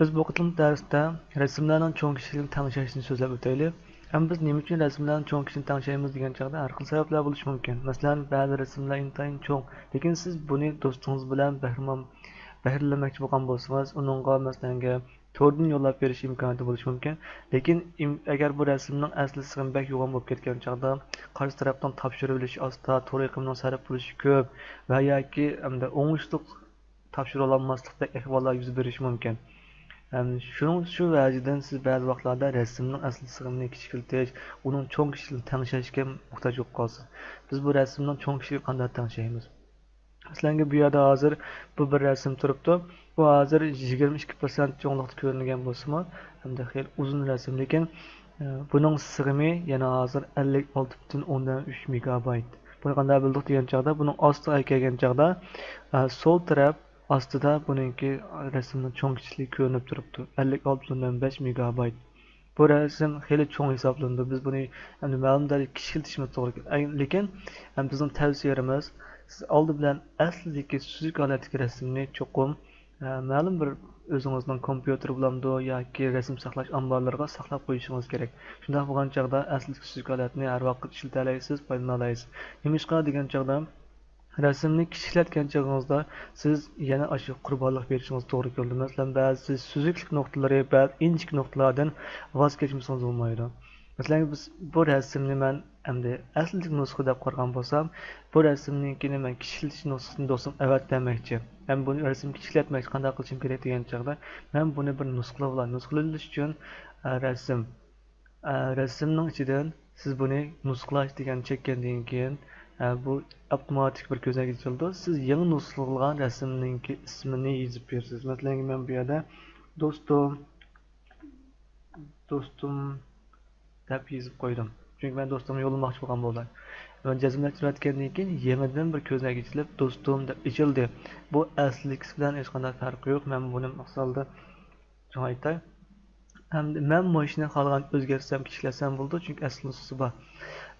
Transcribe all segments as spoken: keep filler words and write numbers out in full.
بىز بۇ قېتىملىق دەرستە رەسىملەرنىڭ چوڭ كىچىكلىكىنى تەڭشەشنى سۆزلەپ ئۆتەيلى. ئەمما بىز نېمە ئۈچۈن رەسىملەرنىڭ چوڭ كىچىكلىكىنى تەڭشەيمىز دېگەن چاغدا ھەر خىل سەۋەبلەر بولۇشى مۇمكىن. مەسىلەن، بەزى رەسىملەر ئىنتايىن چوڭ، لېكىن سىز بۇنى دوستىڭىز بىلەن بەھرىمەن، بەھرىلەنمەكچى بولغان بولسىڭىز، ئۇنىڭغا مەسىلەنگە توردىن يوللاپ بېرىش ئىمكانىيىتى بولۇشى مۇمكىن. لېكىن ئىم-، ئەگەر بۇ رەسىمنىڭ ئەسلى سىغىمى بەك يوغان بولۇپ كەتكەن چاغدا، قارشى تەرەپنىڭ تاپشۇرۇۋېلىشى ئاستا، تور ئېقىمىنىڭ سەرپ بولۇشى كۆپ ۋە ياكى ئەمدى ئوڭۇشلۇق تاپشۇرۇۋالالماسلىقتەك ئەھۋاللار يۈز بېرىشى مۇمكىن. ھەم شۇنىڭ، شۇ ۋەجىدىن سىز بەزى ۋاقىتلاردا رەسىمنىڭ ئەسلى سىغىمىنى كىچىكلىتىش، ئۇنىڭ چوڭ كىچىكلىكىنى تەڭشەشكە موھتاج بولۇپ قالىسىز. بىز بۇ رەسىمنىڭ چوڭ كىچىكلىكىنى قانداق تەڭشەيمىز؟ مەسىلەن، بۇ يەردە ھازىر بۇ بىر رەسىم تۇرۇپتۇ. بۇ ھازىر يىگىرمە ئىككى پىرسەنت چوڭلۇقتا كۆرۈنگەن بولسىمۇ، ھەمدە خېلى ئۇزۇن رەسىم، لېكىن، ئە، بۇنىڭ سىغىمى يەنە ھازىر ئەللىك ئالتە پۈتۈن ئوندىن ئۈچ مېگابايت. بۇنى قانداق بىلدۇق دېگەن چاغدا، بۇنىڭ ئاستىغا كەلگەن چاغدا، ئە، سول تەرەپ ئاستىدا بۇنىڭكى رەسىمنىڭ چوڭ كىچىكلىكى كۆرۈنۈپ تۇرۇپتۇ، ئەللىك ئالتە پۈتۈن ئوندىن بەش مېگابايت. بۇ رەسىم خېلى چوڭ ھېسابلىنىدۇ. بىز بۇنى ئەمدى مەلۇم دەرىجىدە كىچىكلىتىشىمىز توغرا كېلىدۇ. ئەي-، لېكىن، ئەم، بىزنىڭ تەۋسىيەلىرىمىز، سىز ئالدى بىلەن ئەسلىدىكى سۈزۈك ھالەتتىكى رەسىمنى چوقۇم، ئە، مەلۇم بىر ئۆزىڭىزنىڭ كومپيۇتېر بولامدۇ ياكى رەسىم ساقلاش ئامبارلىرىغا ساقلاپ قويۇشىڭىز كېرەك. شۇنداق بولغان چاغدا ئەسلىدىكى سۈزۈك ھالەتنى ھەر ۋاقىت ئىشلىتەلەيسىز، پايدىلىنالايسىز. نېمىشقا دېگەن چاغدا، رەسىمنى كىچىكلەتكەن چېغىڭىزدا سىز يەنە ئاشۇ قۇربانلىق بېرىشىڭىز توغرا كېلىدۇ. مەسىلەن، بەزى سۈزۈكلۈك نۇقتىلىرى، بەزى ئىنچىكە نۇقتىلاردىن ۋاز كەچمىسىڭىز بولمايدۇ. مەسىلەن، بىز بۇ رەسىمنى مەن ئەمدى ئەسلىدىكى نۇسخا دەپ قارىغان بولسام، بۇ رەسىمنىڭكىنى مەن كىچىكلىتىش نۇسخىسىنى دوستۇم ئەۋەت دېمەكچى. مەن بۇنى رەسىم كىچىكلەتمەكچى، قانداق قىلىشىم كېرەك دېگەن چاغدا، مەن بۇنى بىر نۇسخىلاپ ئالاي. نۇسخىلىۋېلىش ئۈچۈن، ئە، رەسىم، ئە، رەسىمنىڭ ئىچىدىن سىز بۇنى نۇسخىلاش دېگەننى چەككەندىن كېيىن، ئە، بۇ ئاپتوماتىك بىر كۆزنەك ئېچىلىدۇ. سىز يېڭى نۇسخىلىغان رەسىمنىڭكى ئىسمىنى يېزىپ بېرىسىز. مەسىلەن، مەن بۇ يەردە دوستۇم، دوستۇم دەپ يېزىپ قويدۇم. چۈنكى مەن دوستۇمغا يوللىماقچى بولغان بولدۇم. مەن جەزملەپ تۈزەتكەندىن كېيىن يېڭىدىن بىر كۆزنەك ئېچىلىپ، دوستۇم دەپ ئېچىلدى. بۇ ئەسلىدىكىسى بىلەن ھېچقانداق پەرقى يوق. مەن بۇنى مىسالدا شۇڭا ئېيتاي. ھەمدە مەن مۇشۇنى خالىغان ئۆزگەرتسەم، كىچىكلەتسەم بولىدۇ، چۈنكى ئەسلى نۇسخىسى بار.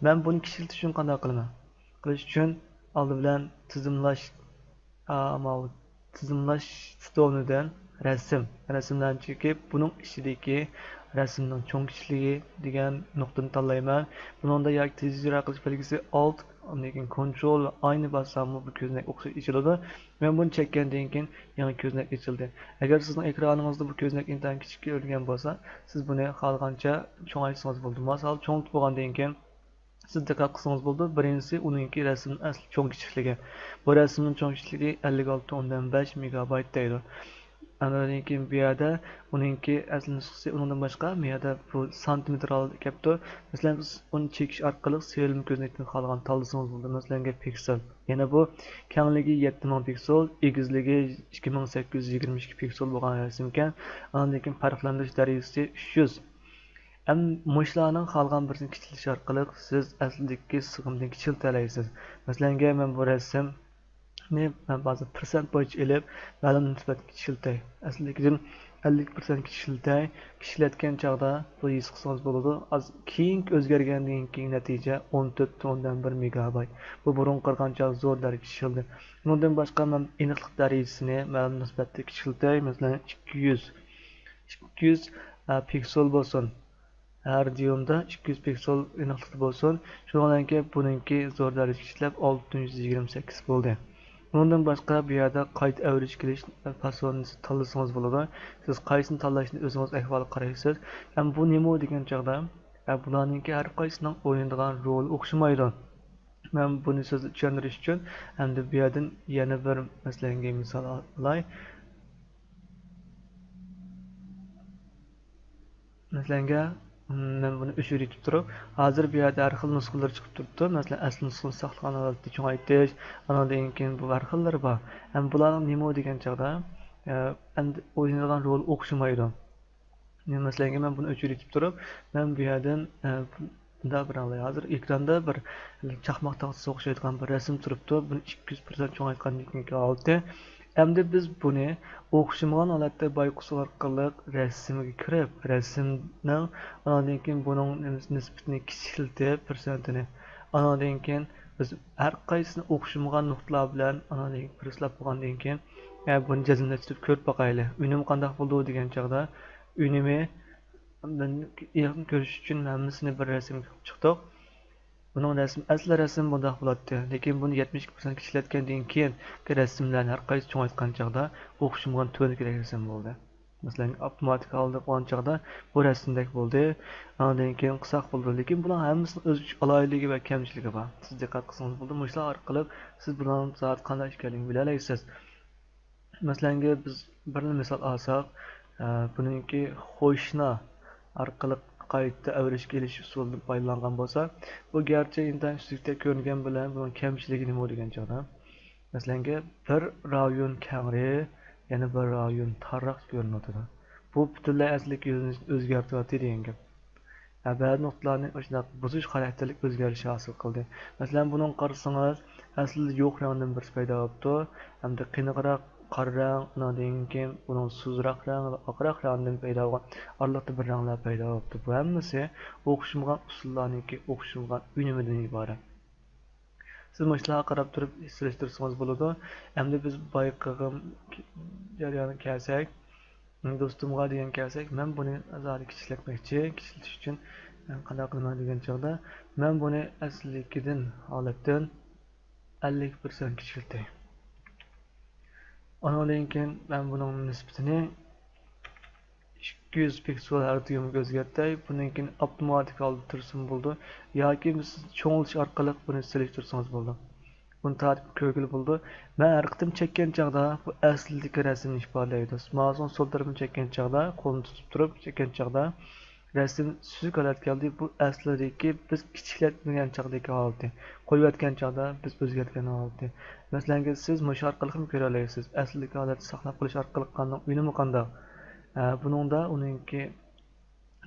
مەن بۇنى كىچىكلىتىش ئۈچۈن قانداق قىلىمەن؟ قىلىش ئۈچۈن ئالدى بىلەن تىزىملاش، ئا، ماۋۇ تىزىملاش ستولىدىن رەسىم، رەسىملەرنى چېكىپ، بۇنىڭ ئىچىدىكى رەسىمنىڭ چوڭ كىچىكلىكى دېگەن نۇقتىنى تاللايمەن. بۇنىڭدا ياكى تېز ئىجرا قىلىش بەلگىسى ئالت، ئاندىن كېيىن كونترول ۋە ئاينى باسساممۇ بۇ كۆزنەك ئوخشاش ئېچىلىدۇ. مەن بۇنى چەككەندىن كېيىن يېڭى كۆزنەك ئېچىلدى. ئەگەر سىزنىڭ ئېكرانىڭىزدا بۇ كۆزنەك ئىنتايىن كىچىك كۆرۈنگەن بولسا، سىز بۇنى خالىغانچە چوڭايتسىڭىز بولىدۇ. مىسال، چوڭىتىپ بولغاندىن كېيىن سىز دىققەت قىلسىڭىز بولىدۇ، بىرىنچىسى ئۇنىڭكى رەسىمنىڭ ئەسلى چوڭ كىچىكلىكى. بۇ رەسىمنىڭ چوڭ كىچىكلىكى ئەللىك ئالتە ئوندىن بەش مېگابايت دەيدۇ. ئاندىن كېيىن بۇ يەردە ئۇنىڭكى ئەسلى نۇسخىسى، ئۇنىڭدىن باشقا بۇ يەردە بۇ سانتىمېتىر ھالدا كەپتۇ. مەسىلەن، بىز ئۇنى چېكىش ئارقىلىق سېلىنما كۆزنەكتىن خالىغان تاللىسىڭىز بولىدۇ. مەسىلەن، پىكسېل. يەنە بۇ كەڭلىكى يەتتە مىڭ پىكسېل، ئېگىزلىكى ئىككى مىڭ سەككىز يۈز يىگىرمە ئىككى پىكسېل بولغان رەسىمكەن. ئاندىن كېيىن پەرقلەندۈرۈش دەرىجىسى ئۈچ يۈز. ئەم، مۇشۇلارنىڭ خالىغان بىرسىنى كىچىكلىتىش ئارقىلىق سىز ئەسلىدىكى سىغىمدىن كىچىكلىتەلەيسىز. مەسىلەنگە، مەن بۇ رەسىمنى مەن بەزى پىرسەنت بويىچە ئېلىپ، مەلۇم نىسبەتتە كىچىكلىتەي. ئەسلىدىكىدىن ئەللىك پىرسەنت كىچىكلىتەي. كىچىكلەتكەن چاغدا بۇ ھېس قىلسىڭىز بولىدۇ. ئاز كېيىنكى ئۆزگەرگەندىن كېيىنكى نەتىجە ئون تۆت پۈتۈن ئوندىن بىر مېگابايت. بۇ بۇرۇنقى قارىغانچە زور دەرىجىدە كىچىكلىدى. بۇنىڭدىن باشقا، مەن ئېنىقلىق دەرىجىسىنى مەلۇم نىسبەتتە كىچىكلىتەي. مەسىلەن، ئىككى يۈز، ئىككى يۈز، ئە، پىكسېل بولسۇن. ھەر دىيۇمدا ئىككى يۈز پىكسېل ئېنىقلىقتا بولسۇن. شۇنىڭ بىلەن بۇنىڭكى زور دەرىجىدە كىچىكلەپ، ئالتە پۈتۈن يۈز يىگىرمە سەككىز بولدى. بۇنىڭدىن باشقا، بۇ يەردە قايتا ئەۋرىشىپ كېلىش پاسونىنى تاللىسىڭىز بولىدۇ. سىز قايسىنى تاللاشنى ئۆزىڭىز ئەھۋالغا قارايسىز. ھەم بۇ نېمە دېگەن چاغدا، ئە، بۇلارنىڭكى ھەر قايسىسىنىڭ ئوينىدىغان رولى ئوخشىمايدۇ. مەن بۇنى سىزگە چۈشەندۈرۈش ئۈچۈن ئەمدى بۇ يەردىن يەنە بىر مەسىلەنگە مىسال ئالاي. مەسىلەنگە، مەن بۇنى ئۆچۈرۈۋېتىپ تۇرۇپ، ھازىر بۇ يەردە ھەر خىل نۇسخىلىرى چىقىپ تۇرۇپتۇ. مەسىلەن، ئەسلى نۇسخىسىنى ساقلىغان ھالەتتە چوڭايتىش، ئانىڭدىن كېيىن بۇ ھەر خىللىرى بار. ھەم بۇلارنىڭ نېمە دېگەن چاغدا، ئە، ئەمدى ئوينىدىغان رولى ئوخشىمايدۇ. مەسىلەنگە، مەن بۇنى ئۆچۈرۈۋېتىپ تۇرۇپ، مەن بۇ يەردىن، ئە، بۇنداق بىر ئاڭلاي. ھازىر ئېكراندا بىر چاقماق تاختىسىغا ئوخشايدىغان بىر رەسىم تۇرۇپتۇ. بۇنى ئىككى يۈز پىرسەنت چوڭايتقاندىن كېيىنكى ھالىتى. ئەمدى بىز بۇنى ئوخشىمىغان ھالەتتە بايقۇش ئارقىلىق رەسىمگە كىرىپ، رەسىمنىڭ ئانىڭدىن كېيىن بۇنىڭ نىس-، نىسبىتىنى كىچىكلىتىپ، پىرسەنتىنى، ئانىڭدىن كېيىن بىز ھەر قايسىسىنى ئوخشىمىغان نۇقتىلار بىلەن ئانىڭدىن كېيىن پىرسلاپ بولغاندىن كېيىن، ھە، بۇنى جەزملەشتۈرۈپ كۆرۈپ باقايلى. ئۈنۈمى قانداق بولىدۇ دېگەن چاغدا، ئۈنۈمى، يېقىن كۆرۈش ئۈچۈن ھەممىسىنى بىر رەسىمگە قىلىپ چىقتۇق. بۇنىڭ رەسىم، ئەسلى رەسىم بۇنداق بولاتتى، لېكىن بۇنى يەتمىش ئىككى پىرسەنت كىچىكلەتكەندىن كېيىن رەسىملەرنى ھەر قايسى چوڭايتقان چاغدا ئوخشىمىغان تۆۋەندىكىدەك رەسىم بولدى. مەسىلەن، ئاپتوماتىك ھالدا قىلغان چاغدا بۇ رەسىمدەك بولدى. ئاندىن كېيىن قىساق بولدى. لېكىن بۇلارنىڭ ھەممىسىنىڭ ئۆزگىچە ئالاھىدىلىكى ۋە كەمچىلىكى بار. سىز دىققەت قىلسىڭىز بولىدۇ، مۇشۇلار ئارقىلىق سىز بۇلارنىڭ زادى قانداق ئىكەنلىكىنى بىلەلەيسىز. مەسىلەنگە، بىز بىر مىسال ئالساق، ئە، بۇنىڭكى قوشنا ئارقىلىق قايتا ئەۋرەشكە ئېلىش ئۇسۇلىدىن پايدىلانغان بولسا، بۇ گەرچە ئىنتايىن سۈزۈكتەك كۆرۈنگەن بىلەن، بۇنىڭ كەمچىلىكى نېمە دېگەن چاغدا، مەسىلەنگە، بىر رايون كەڭرى، يەنە بىر رايون تارراق كۆرۈنۈۋاتىدۇ. بۇ پۈتۈنلەي ئەسلىدىكى يۈزىنى ئۆزگەرتىۋاتىدۇ دېگەن گەپ. ھە، بەزى نۇقتىلارنى مۇشۇنداق بۇزۇش خاراكتېرلىك ئۆزگىرىش ھاسىل قىلدى. مەسىلەن، بۇنىڭغا قارىسىڭىز، ئەسلىدە يوق رەڭدىن بىرسى پەيدا بوپتۇ، ھەمدە قېنىقراق قارا رەڭ، ئۇنىڭدىن كېيىن بۇنىڭ سۇسراق رەڭ ۋە ئاقراق رەڭدىن پەيدا بولغان ئارىلىقتا بىر رەڭلەر پەيدا بوپتۇ. بۇ ھەممىسى ئوخشىمىغان ئۇسۇللارنىڭكى ئوخشىمىغان ئۈنۈمىدىن ئىبارەت. سىز مۇشۇلارغا قاراپ تۇرۇپ سېلىشتۇرسىڭىز بولىدۇ. ئەمدى بىز بايقىغىم جەريانىغا كەلسەك، دوستۇمغا دېگەن كەلسەك، مەن بۇنى زادى كىچىكلەتمەكچى. كىچىكلىتىش ئۈچۈن مەن قانداق قىلىمەن دېگەن چاغدا، مەن بۇنى ئەسلىدىكىدىن ھالەتتىن ئەللىك پىرسەنت كىچىكلىتەي. ئۇنىڭدىن كېيىن مەن بۇنىڭ نىسبىتىنى ئىككى يۈز پىكسېل ھەر دىيۇمغا ئۆزگەرتەي. بۇنىڭ كېيىن ئاپتوماتىك ھالدا تۇرسىمۇ بولىدۇ. ياكى بىز چوڭىتىش ئارقىلىق بۇنى سېلىشتۇرسىڭىز بولىدۇ. بۇنى تارتىپ كۆرگىلى بولىدۇ. مەن ھەر قېتىم چەككەن چاغدا بۇ ئەسلىدىكى رەسىمنى ئىپادىلەيدۇ. مائۇسنىڭ سول تەرىپىنى چەككەن چاغدا، قولنى تۇتۇپ تۇرۇپ چەككەن چاغدا، رەسىم سۈزۈك ھالەتكە كەلدى. بۇ ئەسلىدىكى بىز كىچىكلەتمىگەن چاغدىكى ھالىتى. قويۇۋەتكەن چاغدا بىز ئۆزگەرتكەن ھالىتى. مەسىلەنگە، سىز مۇشۇ ئارقىلىقمۇ كۆرەلەيسىز. ئەسلىدىكى ھالەتنى ساقلاپ قېلىش ئارقىلىق قاننىڭ ئۈنۈمى قانداق؟ ئە، بۇنىڭدا ئۇنىڭكى،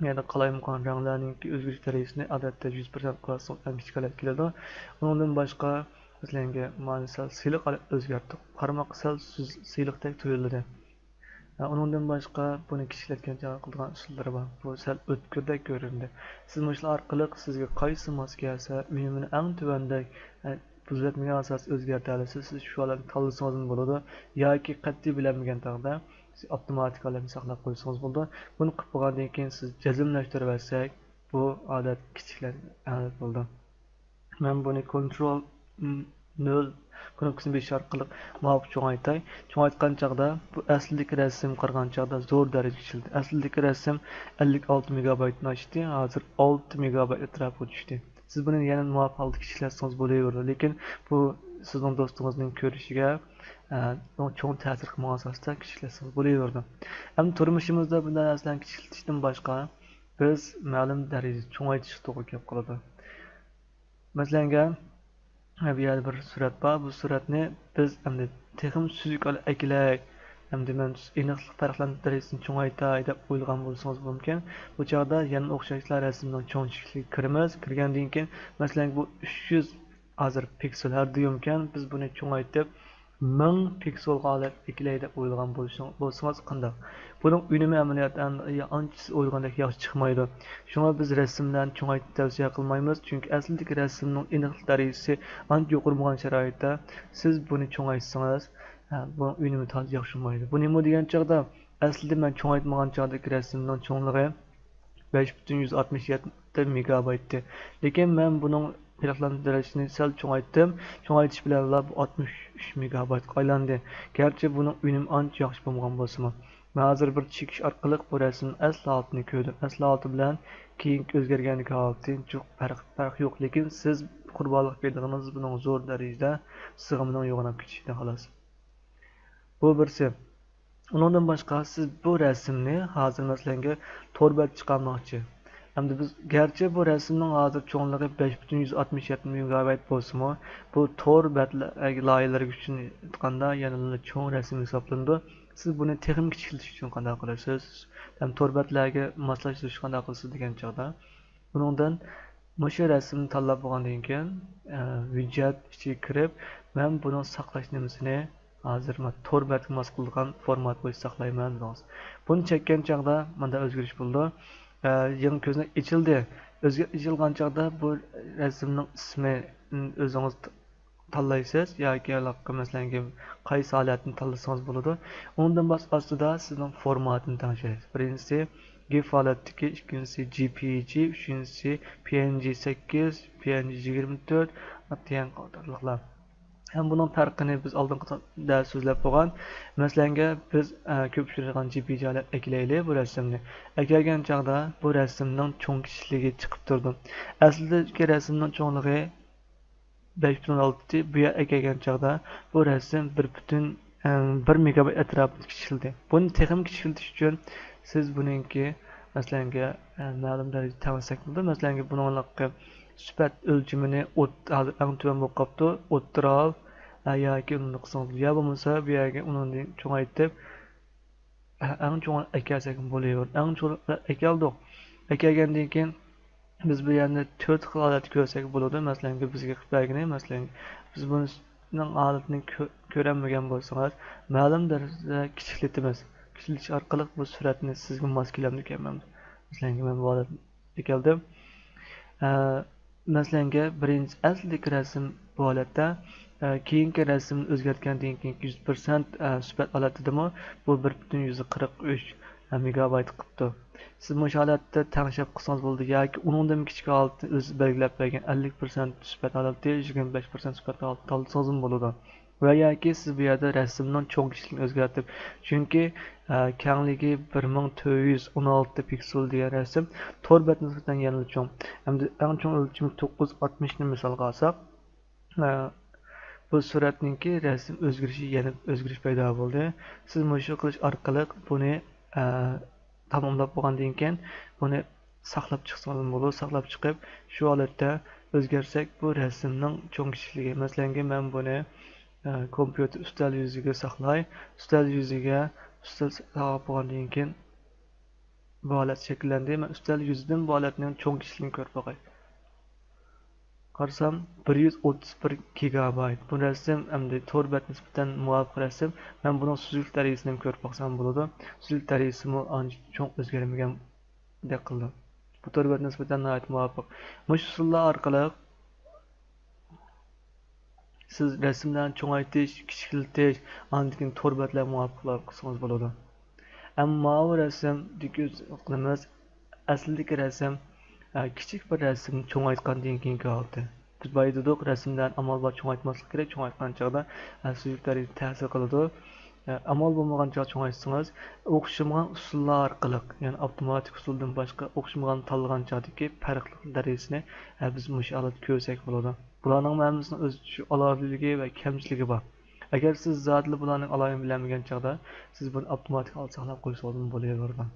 يەنى قالايمىقان رەڭلەرنىڭكى ئۆزگىرىش دەرىجىسىنى ئادەتتە يۈز پىرسەنت قىلسىڭىز، ئەڭ كىچىك ھالەتكە كېلىدۇ. ئۇنىڭدىن باشقا، مەسىلەنگە، مانا سەل سىلىق ھالەتنى ئۆزگەرتتۇق. قارىماققا سەل سىز-، سىلىقتەك تۇيۇلىدۇ. ھە، ئۇنىڭدىن باشقا بۇنى كىچىكلەتكەن چاغدا قىلىدىغان ئۇسۇللىرى بار. بۇ سەل ئۆتكۈردەك كۆرۈندى. سىز مۇشۇلار ئارقىلىق سىزگە قايسى ماس كەلسە، ئۈنۈمىنى ئەڭ تۆۋەندەك، ھە، بۇزۇلمىغان ئاساستا ئۆزگەرتەلىسىز. سىز شۇ ئالەمنى تاللىسىڭىزمۇ بولىدۇ. ياكى قەتئىي بىلەلمىگەن چاغدا سىز ئاپتوماتىك ئالەمنى ساقلاپ قويسىڭىز بولىدۇ. بۇنى قىلىپ بولغاندىن كېيىن سىز جەزملەشتۈرۈۋەتسەك، بۇ ئادەت كىچىكلەنگەن ھالەت بولىدۇ. مەن بۇنى كونترول نۆل كۇنۇپكىسىنى بېسىش ئارقىلىق مۇۋاپىق چوڭايتاي. چوڭايتقان چاغدا بۇ ئەسلىدىكى رەسىمگە قارىغان چاغدا زور دەرىجىدە كىچىلدى. ئەسلىدىكى رەسىم ئەللىك ئالتە مېگابايتتىن ئاشتى، ھازىر ئالتە مېگابايت ئەتراپىغا چۈشتى. سىز بۇنى يەنە مۇۋاپىق ھالدا كىچىكلەتسىڭىز بولۇۋېرىدۇ، لېكىن بۇ سىزنىڭ دوستىڭىزنىڭ كۆرۈشىگە، ئە، چوڭ تەسىر قىلمىغان ئاساستا كىچىكلەتسىڭىز بولۇۋېرىدۇ. ئەمدى تۇرمۇشىمىزدا بۇنداق نەرسىلەرنى كىچىكلىتىشتىن باشقا، بىز مەلۇم دەرىجىدە چوڭايتىشقا توغرا كېلىپ قالىدۇ. مەسىلەنگە، بۇ يەردە بىر سۈرەت بار. بۇ سۈرەتنى بىز ئەمدى تېخىمۇ سۈزۈك ئەكېلەي، ئەمدى مەن ئېنىقلىق پەرقلەندۈرۈش دەرىجىسىنى چوڭايتاي دەپ ئويلىغان بولسىڭىز مۇمكىن. بۇ چاغدا يەنە ئوخشاشلا رەسىمنىڭ چوڭ چىكلىكىگە كىرىمىز. كىرگەندىن كېيىن، مەسىلەن، بۇ ئۈچ يۈز ھازىر پىكسېل ھەر دىيۇمكەن، بىز بۇنى چوڭايتىپ، مىڭ پىكسېلغا ئەكېلەي دەپ ئويلىغان بولسىڭىز قانداق؟ بۇنىڭ ئۈنۈمى ئەمەلىيەتتە ئانچە سىز ئويلىغاندەك ياخشى چىقمايدۇ. شۇڭا بىز رەسىملەرنى چوڭايتىشنى تەۋسىيە قىلمايمىز، چۈنكى ئەسلىدىكى رەسىمنىڭ ئېنىقلىق دەرىجىسى ئانچە يۇقىرى بولغان شارائىتتا سىز بۇنى چوڭايتسىڭىز، ھە، بۇنىڭ ئۈنۈمى تازا ياخشى بولمايدۇ. بۇ نېمە دېگەن چاغدا، ئەسلىدە مەن چوڭايتمىغان چاغدىكى رەسىمنىڭ چوڭلۇقى بەش پۈتۈن يۈز ئاتمىش يەتتە مېگابايتتى. لېكىن مەن بۇنىڭ پەرقلەندۈرۈش دەرىجىسىنى سەل چوڭايتتىم. چوڭايتىش بىلەنلا بۇ ئاتمىش ئۈچ مېگابايتقا ئايلاندى. گەرچە بۇنىڭ ئۈنۈمى ئانچە ياخشى بولمىغان بولسىمۇ. مەن ھازىر بىر چېكىش ئارقىلىق بۇ رەسىمنىڭ ئەسلى ھالىتىنى كۆردۈم. ئەسلى ھالىتى بىلەن كېيىنكى ئۆزگەرگەندىكى ھالىتى جۇق پەرق، پەرق يوق. لېكىن سىز قۇربانلىق بېرىدىغىنىڭىز بۇنىڭ زور دەرىجىدە سىغىمىنىڭ يوغىناپ كېتىشىدىن خالاس. بۇ بىرسى. ئۇنىڭدىن باشقا، سىز بۇ رەسىمنى ھازىر، مەسىلەنگە، تور بەت چىقارماقچى. ئەمدى بىز، گەرچە بۇ رەسىمنىڭ ھازىر چوڭلۇقى بەش پۈتۈن يۈز ئاتمىش يەتتە مېگابايت بولسىمۇ، بۇ تور بەت لايىھەلىرى ئۈچۈن ئېيتقاندا يەنىلا چوڭ رەسىم ھېسابلىنىدۇ. سىز بۇنى تېخىمۇ كىچىكلىتىش ئۈچۈن قانداق قىلىسىز؟ ھەم تور بەتلەرگە ماسلاشتۇرۇشنى قانداق قىلىسىز دېگەن چاغدا، بۇنىڭدىن مۇشۇ رەسىمنى تاللاپ بولغاندىن كېيىن، ئە، ھۆججەت ئىچىگە كىرىپ، مەن بۇنىڭ ساقلاش نېمىسىنى ھازىر مانا تور بەتكە ماس قىلىدىغان فورمات بويىچە ساقلايمەن دېدىڭىز. بۇنى چەككەن چاغدا مۇنداق ئۆزگىرىش بولىدۇ. ئە، يېڭى كۆزنەك ئېچىلدى. ئۆزگە ئېچىلغان چاغدا بۇ رەسىمنىڭ ئىسمى، ئۆزىڭىز تاللايسىز ياكى ھېلىقى مەسىلەن قايسى ھالەتنى تاللىسىڭىز بولىدۇ. ئۇنىڭدىن باش ئاستىدا سىزنىڭ فورماتىنى تەڭشەيسىز. بىرىنچىسى گىف ھالەتتىكى، ئىككىنچىسى جي پى جى، ئۈچىنچىسى پى ئېن جى سەككىز، پى ئېن جى يىگىرمە تۆت دېگەن قاتارلىقلار. ھەم بۇنىڭ پەرقىنى بىز ئالدىنقىدا سۆزلەپ بولغان. مەسىلەنگە بىز ئە، كۆپ ئۇچرايدىغان جي پى جى ھالەت ئەكېلەيلى بۇ رەسىمنى. ئەكەلگەن چاغدا بۇ رەسىمنىڭ چوڭ كىچىكلىكى چىقىپ تۇرىدۇ. ئەسلىدىكى رەسىمنىڭ چوڭلۇقى بەش پۈتۈن ئالتە، بۇ يەر ئەكەلگەن چاغدا بۇ رەسىم بىر پۈتۈن، ئە، بىر مېگابايت ئەتراپىدا كىچىكلىدى. بۇنى تېخىمۇ كىچىكلىتىش ئۈچۈن سىز بۇنىڭكى، مەسىلەنگە، ئە، مەلۇم دەرىجىدە تەڭلىسەك بولىدۇ. مەسىلەنگە بۇنىڭلىقى سۈپەت ئۆلچىمىنى ئوت-، ھازىر ئەڭ تۆۋەن بولۇپ قاپتۇ، ئوتتۇرا ئال، ئە، ياكى ئۇنىڭدىن قىسىڭىز، يا بولمىسا بۇ يەرگە ئۇنىڭدىن چوڭايتىپ، ئە، ئەڭ چوڭ ئەكەلسەك بولۇۋېرىدۇ. ئەڭ چوڭ ئەكەلدۇق. ئەكەلگەندىن كېيىن بىز بۇ يەرنى تۆت خىل ھالەتتە كۆرسەك بولىدۇ. مەسىلەن، بىزگە قىلىپ بەرگىنى، مەسىلەن، بىز بۇنىڭ ھالىتىنى كۆ-، كۆرەلمىگەن بولسىڭىز، مەلۇم دەرىجىدە كىچىكلىتىمىز. كىچىكلىتىش ئارقىلىق بۇ سۈرەتنى سىزگە ماس كېلەمدىكەن؟ مەن، مەسىلەن، مەن بۇ ھالەتنى ئەكەلدىم. ئە، مەسىلەنگە، بىرىنچى ئەسلىدىكى رەسىم بۇ ھالەتتە، ئە، كېيىنكى رەسىمنى ئۆزگەرتكەندىن كېيىنكى يۈز پىرسەنت، ئە، سۈپەت ھالەتتىدىمۇ بۇ بىر پۈتۈن يۈز قىرىق ئۈچ مېگابايت قىپتۇ. سىز مۇشۇ ھالەتتە تەڭشەپ قىلسىڭىز بولىدۇ ياكى ئۇنىڭدىنمۇ كىچىك ھالىتىنى ئۆزى بەلگىلەپ بەرگەن ئەللىك پىرسەنت سۈپەت ھالىتى، يىگىرمە بەش پىرسەنت سۈپەت ھالىتى تاللىسىڭىزمۇ بولىدۇ. ۋە ياكى سىز بۇ يەردە رەسىمنىڭ چوڭ كىچىكلىكىنى ئۆزگەرتىپ، چۈنكى، ئە، كەڭلىكى بىر مىڭ تۆت يۈز ئون ئالتە پىكسېل دېگەن رەسىم تور بەتكە نىسبەتەن يەنىلا چوڭ. ئەمدى ئەڭ چوڭ ئۆلچىمى توققۇز يۈز ئاتمىشنى مىسالغا ئالساق، ئە، بۇ سۈرەتنىڭكى رەسىم ئۆزگىرىشى يەنە ئۆزگىرىش پەيدا بولدى. سىز مۇشۇ قىلىش ئارقىلىق بۇنى، ئە، تاماملاپ بولغاندىن كېيىن بۇنى ساقلاپ چىقسىڭىزمۇ بولىدۇ. ساقلاپ چىقىپ، شۇ ھالەتتە ئۆزگەرتسەك، بۇ رەسىمنىڭ چوڭ كىچىكلىكى. مەسىلەنكى، مەن بۇنى، ئە، كومپيۇتېر ئۈستەل يۈزىگە ساقلاي. ئۈستەل يۈزىگە، ئۈستەل ساقلاپ بولغاندىن كېيىن، بۇ ھالەت شەكىللەندى. مەن ئۈستەل يۈزىدىن بۇ ھالەتنىڭ چوڭ كىچىكلىكىنى كۆرۈپ باقاي. قارىسام، بىر يۈز ئوتتۇز بىر گىگابايت. بۇ رەسىم ئەمدى تور بەت نىسبەتەن مۇۋاپىق رەسىم. مەن بۇنىڭ سۈزۈك دەرىجىسىنى كۆرۈپ باقسام بولىدۇ. سۈزۈك دەرىجىسىمۇ ئانچە چوڭ ئۆزگەرمىگەندەك قىلىدۇ. بۇ تور بەت نىسبەتەن ناھايىتى مۇۋاپىق. مۇشۇ ئۇسۇللار ئارقىلىق سىز رەسىملەرنى چوڭايتىش، كىچىكلىتىش، ئاندىن كېيىن تور بەتلەرگە مۇۋاپىق قىلسىڭىز بولىدۇ. ئەمما ماۋۇ رەسىمدىكى ئۆز قىلىمىز، ئەسلىدىكى رەسىم، ئە، كىچىك بىر رەسىمنى چوڭايتقاندىن كېيىنكى ھالىتى. بىز بايا دېدۇق، رەسىملەرنى ئامال بار چوڭايتماسلىق كېرەك، چوڭايتقان چاغدا، ئە، سۈزۈك دەرىجىدە تەسىر قىلىدۇ. ئە، ئامال بولمىغان چاغ چوڭايتسىڭىز، ئوخشىمىغان ئۇسۇللار ئارقىلىق، يەنى ئاپتوماتىك ئۇسۇلدىن باشقا ئوخشىمىغان تاللىغان چاغدىكى پەرقلىق دەرىجىسىنى، ئە، بىز مۇشۇ ھالەتتە كۆرسەك بولىدۇ. بۇلارنىڭ ھەممىسىنىڭ ئۆز ئالاھىدىلىكى ۋە كەمچىلىكى بار. ئەگەر سىز زادىلا بۇلارنىڭ ئالاھىدىلىكىنى بىلەلمىگەن چاغدا، سىز بۇنى ئاپتوماتىك ئالدى ساقلاپ قويسىڭىزمۇ بولۇۋېرىدۇ.